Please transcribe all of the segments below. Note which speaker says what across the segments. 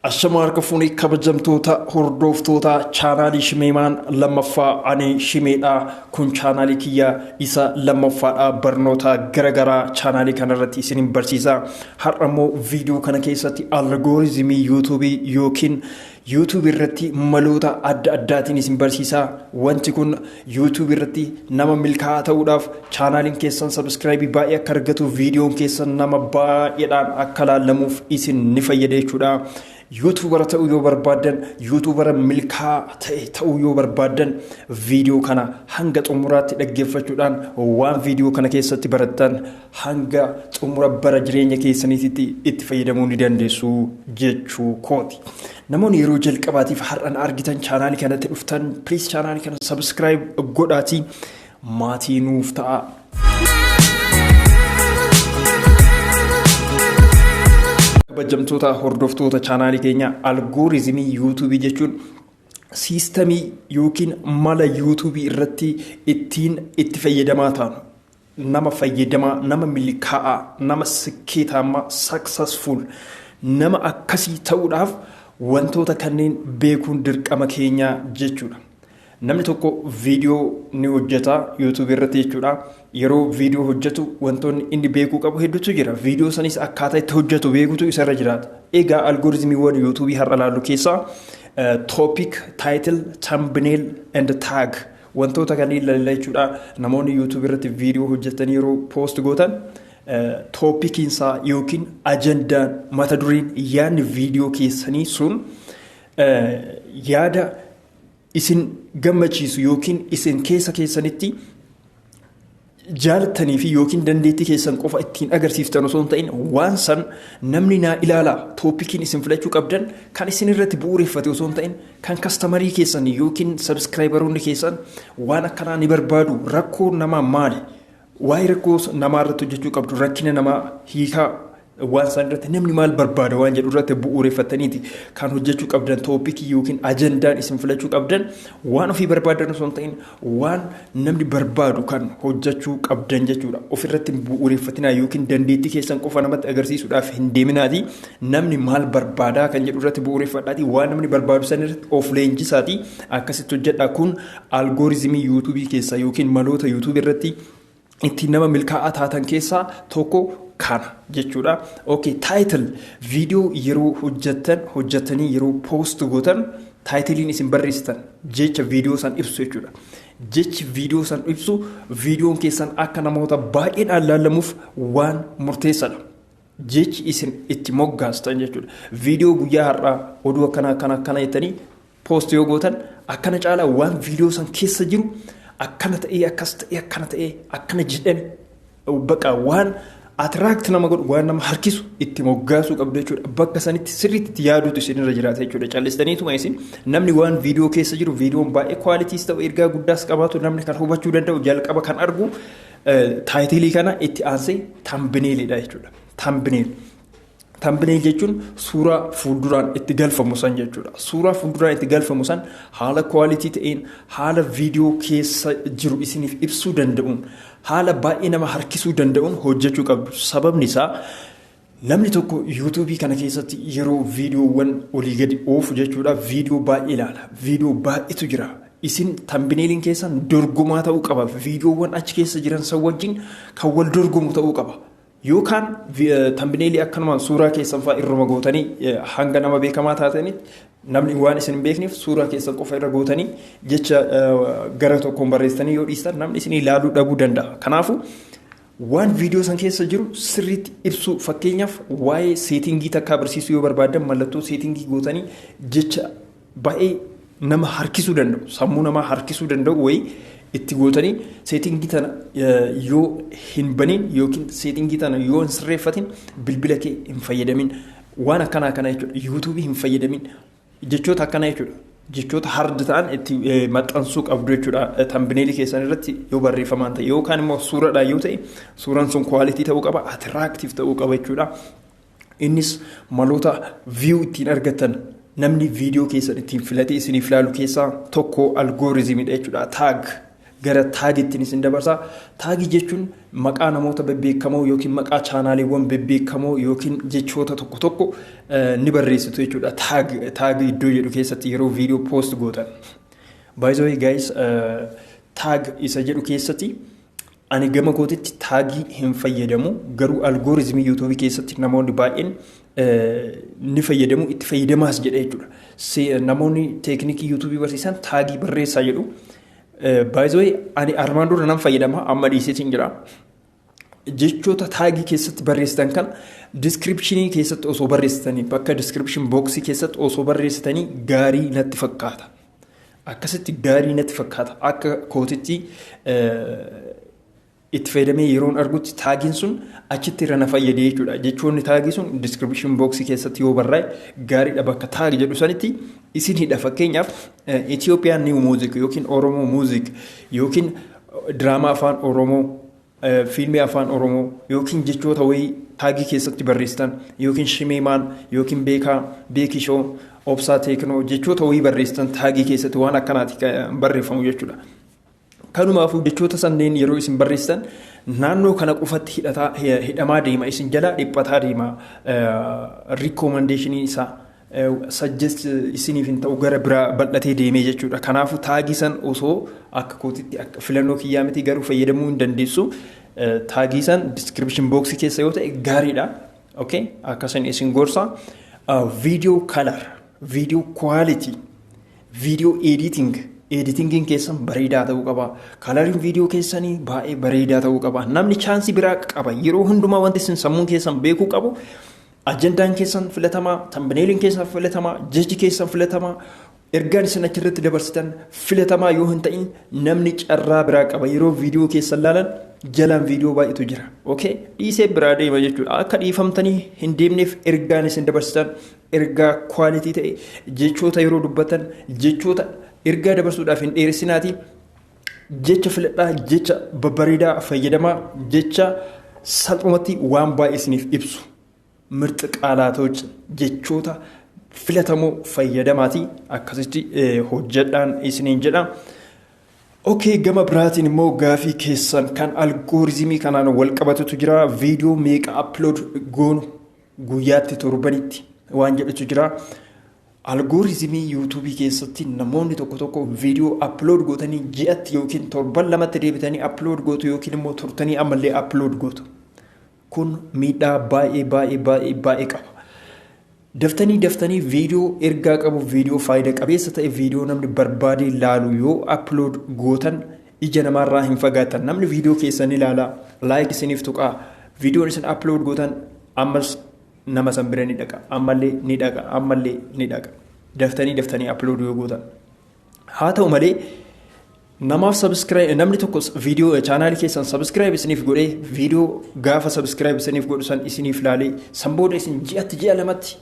Speaker 1: Ashama harka fuunee, kabajamtoota hordoftoota chaanaalii Shimeemaan lammaffaa, ani Shimeedha. Kun chaanaalii kiyya isa lammaffaadha. Barnoota garaagaraa chaanaalii kanarratti isin barsiisa. Har'a immoo viidiyoo kana keessatti algooriizimii yuutuubii yookiin yuutuubii irratti maloota adda addaatiin isin barsiisa. Wanti kun yuutuubii irratti nama milkaa'aa ta'uudhaaf, chaanaaliin keessan subscribe baay'ee akka argatu, viidiyoon keessan nama baay'eedhaan akka laallamuuf isin ni fayyada jechuudha. YouTuber ta'uu yoo barbaaddan, YouTuber milkaa'aa ta'e ta'uu yoo barbaaddan, viidiyoo kana hanga xumuraatti dhaggeeffachuudhaan waan viidiyoo kana keessatti barattan hanga xumura bara jireenya keessaniitti itti fayyadamuu ni dandeessu jechuu kooti. Namoonni yeroo jalqabaatiif har'an argitan chaanaalii kanatti dhuftan, please chaanaalii kana subscribe godhaatii maatii nuuf ta'a. Kabajamtoota hordoftoota chaanaalii keenya, algooriizimii yuutuubii jechuun siistamii yookiin mala yuutuubii irratti ittiin itti fayyadamaa taanu, nama fayyadamaa, nama milkaa'aa, nama sikkeetaammaa, successful nama akkasii ta'uudhaaf wantoota kanneen beekuun dirqama keenyaa jechuudha. Namni tokko viidiyoo ni hojjeta yuutuubii irratti jechuudha. Yeroo viidiyoo hojjetu wantoonni inni beekuu qabu hedduutu jira. Viidiyoo sanis akkaataa itti hojjetu beekutu isarra jiraata. Egaa algooriizimiiwwan yuutuubii har'a ilaallu keessaa topic, title, thumbnail and tag wantoota kanneen ilaalla jechuudha. Namoonni yuutuubii irratti viidiyoo hojjetan yeroo post gootan, topiciinsaa yookiin ajandaan, mata dureen, yaadni viidiyoo keessanii sun yaada isin gammachiisu yookiin isin keessa keessanitti jaalattanii fi yookiin dandeettii keessan qofa ittiin agarsiiftan osoo hin ta'in, waan san namni naa ilaalaa, topiciin isin filachuu qabdan kan isin irratti bu'uureffate osoo hin ta'in, kan customerii keessan yookiin subscriberoonni keessan waan akkanaa ni barbaadu, rakkoo namaa maali, waa'ee rakkoo namaa irratti hojjechuu qabdu, rakkina namaa hiikaa, waan isaan irratti namni maal barbaada waan jedhu irratti bu'uureffataniiti kan hojjechuu qabdan. Topicii yookiin ajandaan isin filachuu qabdan waan ofii barbaadan osoo hin ta'in, waan namni barbaadu kan hojjechuu qabdan jechuudha. Ofirratti hin bu'uureffatinaa yookiin dandeettii keessan qofa namatti agarsiisuudhaaf hin deeminaati. Namni maal barbaadaa kan jedhu irratti bu'uureffadhaati, waan namni barbaadu san irratti of leenjisaati akkasitti hojjedha. Kun algooriizimii yuutuubii keessaa yookiin maloota yuutuubii irratti ittiin nama milkaa'aa taatan keessaa tokko kana jechuudha. Okay, title viidiyoo yeroo hojjettan, hojjettanii yeroo post gootan, titleiin isin barreessitan jecha viidiyoo san ibsu jechuudha. Jechi viidiyoo san ibsu viidiyoon keessan akka namoota baay'eedhaan laallamuuf waan murteessaadha. Jechi isin itti moggaastan jechuudha. Viidiyoo guyyaa har'aa oduu akkana akkana akkana jettanii post yoo gootan, akkana caalaa waan viidiyoo san keessa jiru akkana ta'ee, akkas ta'ee, akkana ta'ee, akkana jedhame, baqa waan attract nama godhu, waan nama harkisu itti moggaasuu qabdu jechuudha. Bakka sanitti sirriitti itti yaaduutu isinirra jiraata jechuudha. Callistaniituma isin namni waan viidiyoo keessa jiru, viidiyoon baay'ee qualityis ta'u, ergaa guddaas qabaatu, namni kan hubachuu danda'u jalqaba kan argu titleii kana, itti aansee thumbnailidha jechuudha. Thumbnail. Thumbnail jechuun suuraa fuulduraan itti galfamu san jechuudha. Suuraa fuulduraan itti galfamu san haala quality ta'een, haala viidiyoo keessa jiru isiniif ibsuu danda'uun, haala baay'ee nama harkisuu danda'uun hojjechuu qabdu. Sababni isaa namni tokko yuutuubii kana keessatti yeroo viidiyoowwan olii gadi oofu jechuudha, viidiyoo baay'ee ilaala. Viidiyoo baay'eetu jira. Isin thumbnailiin keessan dorgomaa ta'uu qaba. Viidiyoowwan achi keessa jiran san wajjin kan wal dorgomu ta'uu qaba. Yookaan thumbnailii akkanumaan suuraa keessan fa'aa irruma gootanii, hanga nama beekamaa taatanitti namni waan isin hin beekneef suuraa keessan qofa irra gootanii, jecha gara tokkoon barreessitanii yoo dhiistan, namni isin ilaaluu dhabuu danda'a. Kanaafuu waan viidiyoo san keessa jiru sirriitti ibsuu, fakkeenyaaf waa'ee settingii takkaa barsiisuu yoo barbaaddan, mallattoo settingii gootanii jecha baay'ee nama harkisuu danda'u, sammuu namaa harkisuu danda'u wayii itti gootanii, settingii tana yoo hin banin yookiin settingii tana yoo hin sirreeffatin bilbila kee hin fayyadamin, waan akkanaa kana jechuudha, yuutuubii hin fayyadamin, jechoota akkanaa jechuudha. Jechoota hard ta'an itti maxxansuu qabdu jechuudha. Thumbnailii keessan irratti yoo barreeffamaan ta'e yookaan immoo suuraadhaan yoo ta'e, suuraan sun quality ta'uu qaba, attractive ta'uu qaba jechuudha. Innis maloota view ittiin argatan, namni viidiyoo keessan ittiin filatee isiniif ilaalu keessaa tokko algoorizimiidha jechuudha. Tag Gara tagittiin isin dabarsa. Tagii jechuun maqaa namoota bebbeekamoo yookiin maqaa chaanaaliiwwan bebbeekamoo yookiin jechoota tokko tokko ni barreessitu jechuudha. Tag iddoo jedhu keessatti yeroo viidiyoo post gootan. By the way guys, tag isa jedhu keessatti ani gama kootitti tagii hin fayyadamu, garuu algorithmii YouTubeii keessatti namoonni baay'een ni fayyadamu, itti fayyadamaas jedha jechuudha. Namoonni teeknikii YouTubeii barsiisan tagii barreessaa jedhu. By the way, ani armaan dura nan fayyadama, amma dhiiseetiin jira. Jechoota tagii keessatti barreessitan kan descriptionii keessatti osoo barreessitanii, bakka description boxii keessatti osoo barreessitanii gaarii natti fakkaata. Akkasitti gaarii natti fakkaata. Akka kootitti itti fayyadamee yeroon argutti tagiin sun achitti irra na fayyadee jechuudha. Jechoonni tagii sun description boxii keessatti yoo barraa'e gaariidha, bakka tag jedhu sanitti isin hidha. Fakkeenyaaf, Ethiopian New Music yookiin Oromoo Music yookiin diraamaa afaan Oromoo, fiilmii afaan Oromoo yookiin jechoota wayii tagii keessatti barreessitan yookiin shimeemaan yookiin beekaa beekishoo obsaa teeknoo jechoota wayii barreessitan tagii keessatti waan akkanaati barreeffamu jechuudha. Kanumaafuu jechoota sanneen yeroo isin barreessitan naannoo kana qofatti hidhamaa deema, isin jala dhiphataa deema, recommendationii isaa suggest isiniif hin ta'u, gara biraa bal'atee deemee jechuudha. Kanaafuu tagii san osoo akka kootitti, akka filannoo kiyyaa miti, garuu fayyadamuu hin dandeessu. Tagii san description boxii keessa yoo ta'e gaariidha. Okay? Akkasin isin gorsa. Video color, video quality, video editing. Editingiin keessan bareedaa ta'uu qaba. Coloriin viidiyoo keessanii baay'ee bareedaa ta'uu qaba. Namni chanceii biraa qaba. Yeroo hundumaa wanti isin sammuun keessan beekuu qabu, ajandaan keessan filatamaa, thumbnailiin keessan filatamaa, jechi keessan filatamaa, ergaan isin achirratti dabarsitan filatamaa yoo hin ta'in namni carraa biraa qaba. Yeroo viidiyoo keessan laalan jalaan viidiyoo baay'eetu jira. Okay? Dhiisee biraa deema jechuudha. Akka dhiifamtanii hin deemneef ergaan isin dabarsitan ergaa quality ta'e, jechoota yeroo dubbatan jechoota ergaa dabarsuudhaaf hin dheeressinaati. Jecha filadhaa, jecha babbareedaa fayyadamaa, jecha salphumatti waan baay'ee isiniif ibsu. ምርጥ ቃላቶች jechoota filatamoo fayyadamaati, akkasitti hojjedhaan isiniin jedha. Okay, gama biraatiin immoo gaafii keessan kan algorithmii kanaan wal qabatutu jira. Viidiyoo meeqa upload goonu guyyaatti, torbanitti waan jedhutu jira. Algorithmii YouTubeii keessatti namoonni tokko tokko viidiyoo upload gootanii ji'atti yookiin torban 2tti deebitanii upload gootu yookiin immoo turtanii ammallee upload gootu. Kun miidhaa baay'ee baay'ee baay'ee baay'ee qaba. Daftanii daftanii viidiyoo ergaa qabu, viidiyoo faayidaa qabeessa ta'e, viidiyoo namni barbaade ilaalu yoo upload gootan ija namaarraa hin fagaatan. Namni viidiyoo keessan ilaala, like isiniif tuqaa, viidiyoon isin upload gootan ammas nama san bira ni dhaqa, ammallee ni dhaqa, ammallee ni dhaqa. Daftanii daftanii upload yoo gootan. Haa ta'u malee, namaaf subscribe, namni tokko viidiyoo chaanaalii keessan subscribe isiniif godhee, viidiyoo gaafa subscribe isiniif godhu san isiniif laalee, san booda isin ji'atti, ji'a 2tti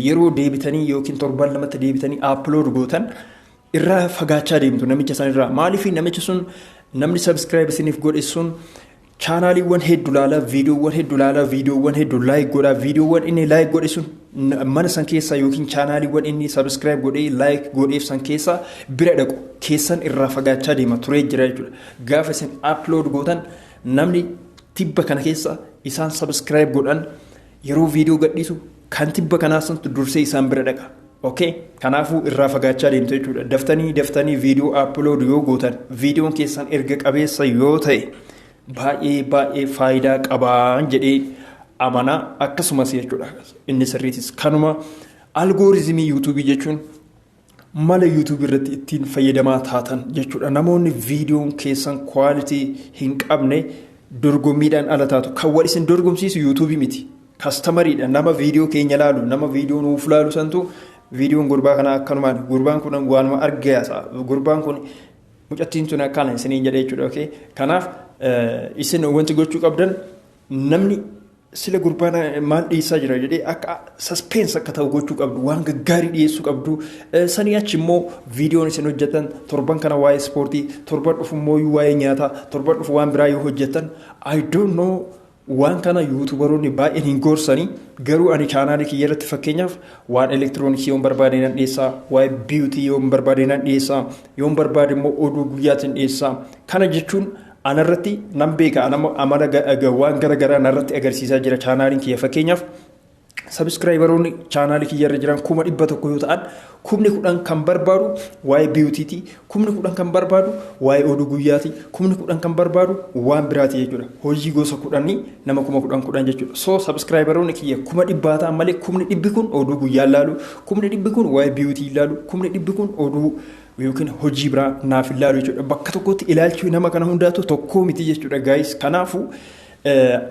Speaker 1: yeroo deebitanii yookiin torban 2tti deebitanii upload gootan irraa fagaachaa deemtu namicha san irraa. Maaliif? Namichi sun, namni subscribe isiniif godhe sun chaanaaliiwwan hedduu laala, viidiyoowwan hedduu laala, viidiyoowwan hedduu like godha. Viidiyoowwan inni like godhe sun mana san keessa yookiin chaanaaliiwwan inni subscribe godhee like godheef san keessa bira dhaqu, keessan irraa fagaachaa deema turee jira jechuudha. Gaafa isin upload gootan namni tibba kana keessa isaan subscribe godhan yeroo viidiyoo gadhiisu kan tibba kanaa santu dursee isaan bira dhaqa. Okay? Kanaafuu irraa fagaachaa deemtu jechuudha. Daftanii daftanii viidiyoo upload yoo gootan, viidiyoon keessan erga qabeessa yoo ta'e, baay'ee baay'ee faayidaa qabaa jedhee amanaa akkasumas jechuudha. Inni sirriitis kanuma. Algorithmii YouTubeii jechuun mala YouTubeii irratti ittiin fayyadamaa taatan jechuudha. Namoonni viidiyoon keessan quality hin qabne dorgommiidhaan ala taatu. Kan wal isin dorgomsiisu YouTubeii miti. Customeriidha. Nama viidiyoo keenya laalu, nama viidiyoo nuuf laalu santu viidiyoon gurbaa kanaa akkanumaan, gurbaan kun waanuma argaasa, gurbaan kun, mucattiin tun akkana isiniin jedhe jechuudha. Okay? Kanaaf isin wanti gochuu qabdan namni sila gurbaan maal dhiyeessaa jira jedhee akka suspense akka ta'u gochuu qabdu, waan gaggaarii dhiyeessuu qabdu. Sanii achi immoo viidiyoon isin hojjetan torban kana waa'ee ispoortii, torban dhufu immoo waa'ee nyaataa, torban dhufu waan biraa yoo hojjetan, I don't know. Waan kana YouTuberoonni baay'een hin gorsanii, garuu ani chaanaalii kiyya irratti fakkeenyaaf waan elektirooniksii yoon barbaade nan dhiyeessaa, waa'ee beauty yoon barbaade nan dhiyeessaa, yoon barbaade immoo oduu guyyaatiin dhiyeessaa. Kana jechuun anarratti nan beeka, amala waan garaagaraa narratti agarsiisaa jira chaanaaliin kiyya. Fakkeenyaaf, subscriberoonni chaanaalii kiyya irra jiran 100,000 yoo ta'an, 10,000 kan barbaadu waa'ee beautyti, 10,000 kan barbaadu waa'ee oduu guyyaati, 10,000 kan barbaadu waan biraati jechuudha. Hojii gosa 10 nama 10,000 10,000 jechuudha. So subscriberoonni kiyya 100,000 ta'an malee, 100,000 kun oduu guyyaa ilaalu, 100,000 kun waa'ee beauty ilaalu, 100,000 kun oduu yookiin hojii biraa naaf ilaalu jechuudha. Bakka tokkotti ilaalchuu nama kana hundaatu tokkoo miti jechuudha, guys. Kanaafuu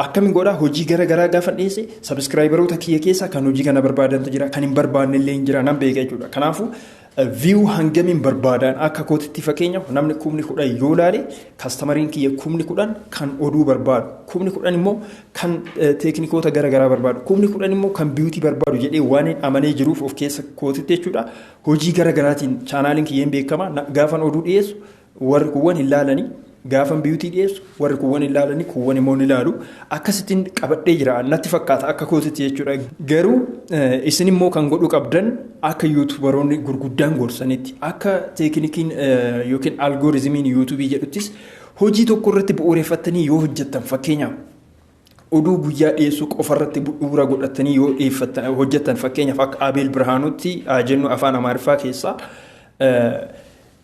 Speaker 1: akkamiin godhaa? Hojii gara garaa gaafa dhiyeesse, subscriberoota kiyya keessa kan hojii kana barbaadantu jira, kan hin barbaanne illee hin jira, nan beeka jechuudha. Kanaafuu view hangamiin barbaadan akka kootitti? Fakkeenyaaf, namni 10,000 yoo ilaale, customeriin kiyya 10,000 kan oduu barbaadu, 10,000 immoo kan teeknikoota gara garaa barbaadu, 10,000 immoo kan beauty barbaadu jedhee waan hin amanee jiruuf of keessa kootitti jechuudha. Hojii gara garaatiin chaanaaliin kiyyeen beekama. Gaafan oduu dhiyeessu warri kuuwwan hin laalanii, gaafan beauty dhiyeessu warri kuuwwan hin laalanii, kuuwwan immoo ni ilaalu. Akkasittiin qabadhee jira natti fakkaata akka kootitti jechuudha. Garuu isin immoo kan godhuu qabdan, akka YouTuberoonni gurguddaan gorsanitti, akka teeknikiin yookiin algorithmiin YouTubeii jedhuttis, hojii tokko irratti bu'uureffattanii yoo hojjettan, fakkeenyaaf oduu guyyaa dhiyeessuu qofarratti bu'uura godhatanii yoo hojjettan, fakkeenyaaf akka Abeel Birhaanuutti jennu, afaan Amaariffaa keessaa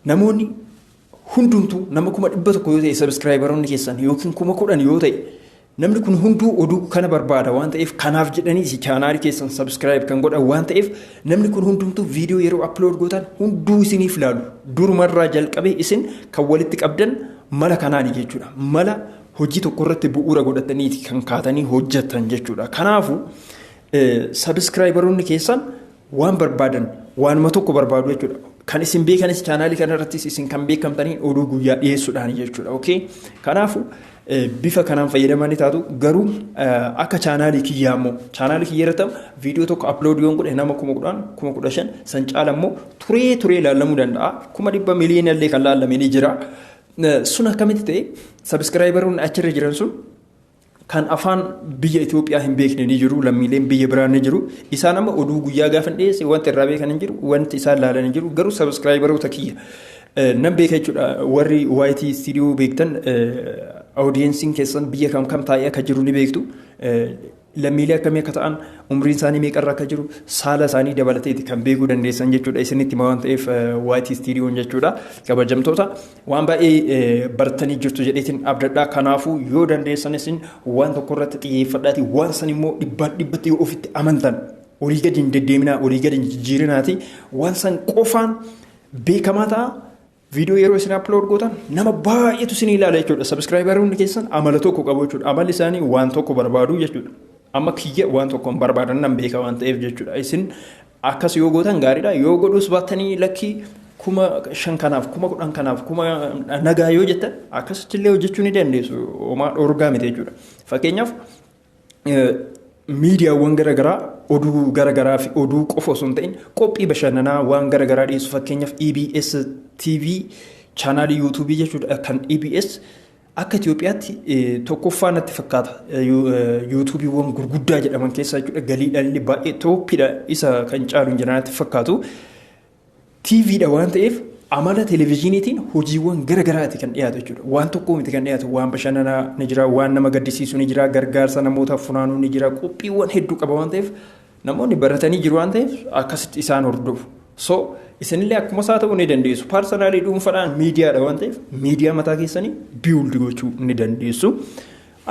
Speaker 1: namoonni hundumtuu nama 100,000 yoo ta'e subscriberoonni keessan yookiin 10,000 yoo ta'e, namni kun hunduu oduu kana barbaada waan ta'eef, kanaaf jedhanii chaanaalii keessan subscribe kan godhan waan ta'eef, namni kun hundumtuu viidiyoo yeroo upload gootan hunduu isiniif ilaalu. Durumarraa jalqabee isin kan walitti qabdan mala kanaani jechuudha. Mala hojii tokko irratti bu'uura godhataniiti kan kaatanii hojjetan jechuudha. Kanaafuu subscriberoonni keessan waan barbaadan waanuma tokko barbaadu jechuudha. Kan isin beekanis chaanaalii kanarrattis isin kan beekamtanii oduu guyyaa dhiyeessuudhaan jechuudha. Okay? Kanaafuu bifa kanaan fayyadamanii taatu. Garuu akka chaanaalii kiyyaa immoo, chaanaalii kiyya irratti viidiyoo tokko upload yoon godhe, nama 10,000, 15,000 san caala immoo turee turee ilaalamuu danda'a. 100,000 miliyoona illee kan laalame ni jira. Sun akkamitti ta'e? Subscriberoonni achirra jiran sun kan afaan biyya Itoophiyaa hin beekne ni jiru, lammiileen biyya biraa ni jiru. Isaan amma oduu guyyaa gaafa dhiyeesse wanti irraa beekan hin jiru, wanti isaan laalan hin jiru. Garuu subscriberoota kiyya nan beeka jechuudha. Warri YT Studio beektan, audienceiin keessan biyya kam kam taa'ee akka jiru ni beektu. Lammiilee akkamii akka ta'an, umriin isaanii meeqarra akka jiru, saala isaanii dabalateeti kan beekuu dandeessan jechuudha. Isinitti waan ta'eef YT Studioon jechuudha. Kabajamtoota, waan baay'ee bartanii jirtu jedheetiin abdadhaa. Kanaafuu yoo dandeessan isin waan tokko irratti xiyyeeffadhaati, waan san immoo dhibbaan dhibbatti yoo ofitti amantan, olii gadi hin deddeeminaa, olii gadi hin jijjiirinaati, waan san qofaan beekamaa ta'a. Viidiyoo yeroo isin upload gootan nama baay'eetu isin ilaala jechuudha. Subscriberoonni keessan amala tokko qabu jechuudha. Amalli isaanii waan tokko barbaadu jechuudha. Amma kiyya waan tokko hin barbaadan nan beeka waan ta'eef jechuudha. Isin akkas yoo gootan gaariidha. Yoo godhuus baattanii, lakkii, 5,000 kanaaf, 10,000 kanaaf, kuma nagaa yoo jettan, akkasitti illee hojjechuu ni dandeessu. Homaa dhoorgaa miti jechuudha. Fakkeenyaaf, miidiyaawwan garaagaraa oduu garaagaraa fi oduu qofa osoo hin ta'in qophii bashannanaa waan garaagaraa dhiyeessu, fakkeenyaaf EBS TV, chaanaalii YouTubeii jechuudha, kan EBS akka Itoophiyaatti tokkoffaa natti fakkaata YouTubeiiwwan gurguddaa jedhaman keessaa jechuudha. Galiidhaan illee baay'ee topiidha, isa kan caalu hin jiran natti fakkaatu. TVdha waan ta'eef amala televezyiiniitiin hojiiwwan garaagaraati kan dhiyaatu jechuudha. Waan tokko miti kan dhiyaatu, waan bashannanaa ni jira, waan nama gaddisiisu ni jira, gargaarsa namootaaf funaanuu ni jira, qophiiwwan hedduu qaba waan ta'eef, namoonni baratanii jiru waan ta'eef akkasitti isaan hordofu. So isinillee akkuma isaa ta'uu ni dandeessu. Personally dhuunfaadhaan miidiyaadha waan ta'eef miidiyaa mataa keessanii build gochuu ni dandeessu.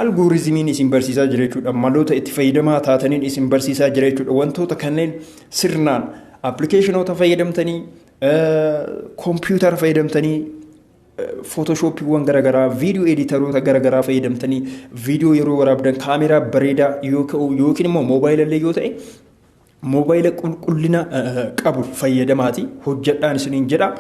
Speaker 1: Algorithmiin isin barsiisaa jira jechuudha. Maloota itti fayyadamaa taataniin isin barsiisaa jira jechuudha. Wantoota kanneen sirnaan applicationoota fayyadamtanii, koompiyuutara fayyadamtanii, Photoshopiiwwan garaagaraa, viidiyoo editoroota garaagaraa fayyadamtanii, viidiyoo yeroo waraabdan kaameraa bareedaa yookiin immoo moobaayila yoo ta'e moobaayila qulqullina qabu fayyadamaati hojjedhaan isiniin jedha.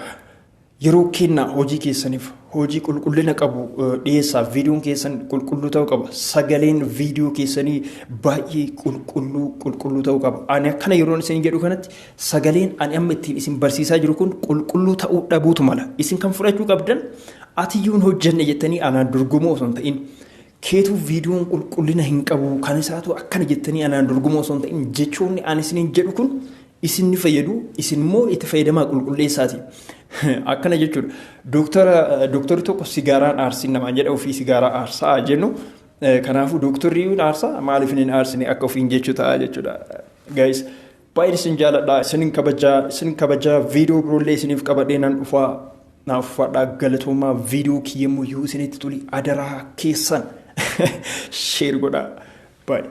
Speaker 1: Yeroo kennaa hojii keessaniif, hojii qulqullina qabu dhiyeessaa. Viidiyoon keessan qulqulluu ta'uu qaba. Sagaleen viidiyoo keessanii baay'ee qulqulluu qulqulluu ta'uu qaba. Ani akkana yeroon isin jedhu kanatti sagaleen ani amma ittiin isin barsiisaa jiru kun qulqulluu ta'uu dhabuutu mala. Isin kan fudhachuu qabdan, atiyyuu hin hojjenne jettanii anaan dorgomuu osoo hin ta'in, Keetuu viidiyoon qulqullina hin qabu kan isaatu akkana jettanii anaan dorgomoo osoo hin ta'in, jechoonni ani isiniin jedhu kun isin ni fayyadu, isin immoo itti fayyadamaa qulqulleessaati. Akkana jechuudha. Dooktarri tokko sigaaraan aarsin namaan jedha, ofii sigaaraa aarsaa jennu. Kanaafuu dooktarri aarsaa maaliif hin aarsine akka ofiin jechuu ta'a jechuudha. Guys, baay'een isin jaaladha, isin kabajaa, isin kabajaa. Viidiyoo biroollee isiniif qabadhee nan dhufaa. Naaf uffadhaa, galatoomaa. Viidiyoo kiyyammoo yoo isinitti toli adaraa keessan share godhaa. Baay'ee.